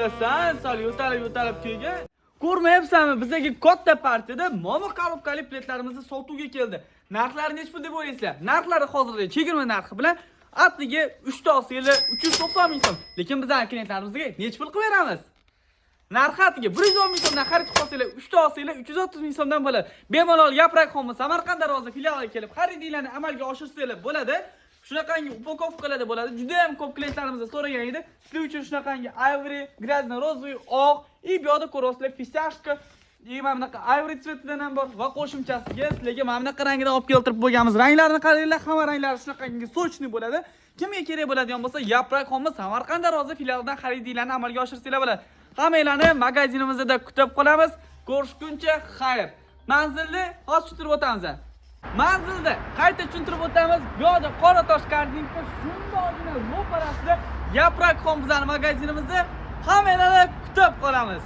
Bilasan, sal yo'talib yo'talib kelgan. Ko'rmayapsanmi, bizdagi katta partiyada momo korobkali pledlarimizni sotuvga keldi. Narxlari nechi pul deb o'ylaysizlar? Narxlari hozirgi chegirma narxi bilan atliga 3 ta olsanglar 390 ming so'm. Lekin bizning klientlarimizga nechi pul qilib beramiz? Narxi atiga 110 ming so'mdan xarid qilib olsanglar, 3 ta olsanglar 330 ming so'mdan bo'ladi. Bemalol Yaprak Home Samarqand Darvoza filialiga kelib xaridinglarni amalga oshirsanglar bo'ladi. Shunaqangi упаковка larda bo'ladi. Juda ham ko'p klientlarimiz so'ragan edi. Sizlar uchun shunaqangi ivory, грязно-розовый, oq, и bu yoqda ko'ryapsizlar, фисташка, и mana bunaqa ivory цвет idan ham bor va qo'shimchasiga sizlarga mana bunaqa rangida olib keltirib bo'lganmiz. Ranglarini qaranglar, hamma ranglari shunaqangi сочный bo'ladi. Kimga kerak bo'ladigan bo'lsa, Yaprak Home Samarqand Darvoza filialidan xaridinglarni amalga oshirsanglar bo'ladi. Hammanglarni magazinimizda kutib qolamiz. Ko'rishguncha xayr. Manzilni hozir tushuntirib o'tamiz. Manzilni qayta tushuntirib o'tamiz. Bu yoqda Qoratosh korzinka shundoqgina ro'parasida Yaprak Home bizning magazinimizda, hammanglarni kutib qolamiz.